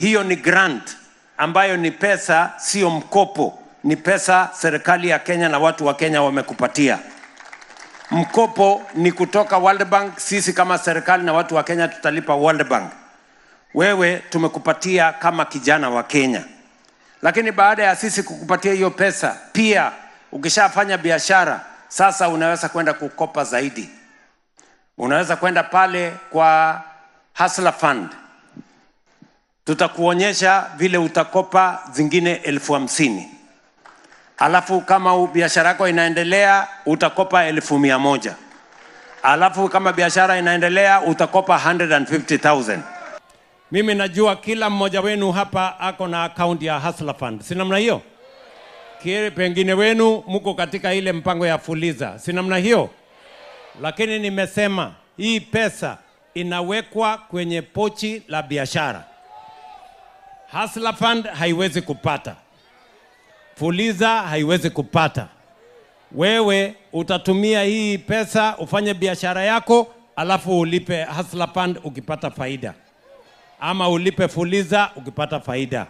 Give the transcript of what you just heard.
Hiyo ni grant ambayo ni pesa, sio mkopo, ni pesa serikali ya Kenya na watu wa Kenya wamekupatia. Mkopo ni kutoka World Bank. Sisi kama serikali na watu wa Kenya tutalipa World Bank. Wewe tumekupatia kama kijana wa Kenya, lakini baada ya sisi kukupatia hiyo pesa, pia ukishafanya biashara sasa unaweza kwenda kukopa zaidi. Unaweza kwenda pale kwa Hustler Fund, tutakuonyesha vile utakopa zingine 50,000 alafu kama biashara yako inaendelea utakopa 100,000 alafu kama biashara inaendelea utakopa 150,000. Mimi najua kila mmoja wenu hapa ako na account ya Hustler Fund, si namna hiyo? Pengine wenu mko katika ile mpango ya Fuliza, si namna hiyo? Lakini nimesema hii pesa inawekwa kwenye pochi la biashara. Hustler Fund haiwezi kupata, Fuliza haiwezi kupata. Wewe utatumia hii pesa ufanye biashara yako, alafu ulipe Hustler Fund ukipata faida, ama ulipe Fuliza ukipata faida.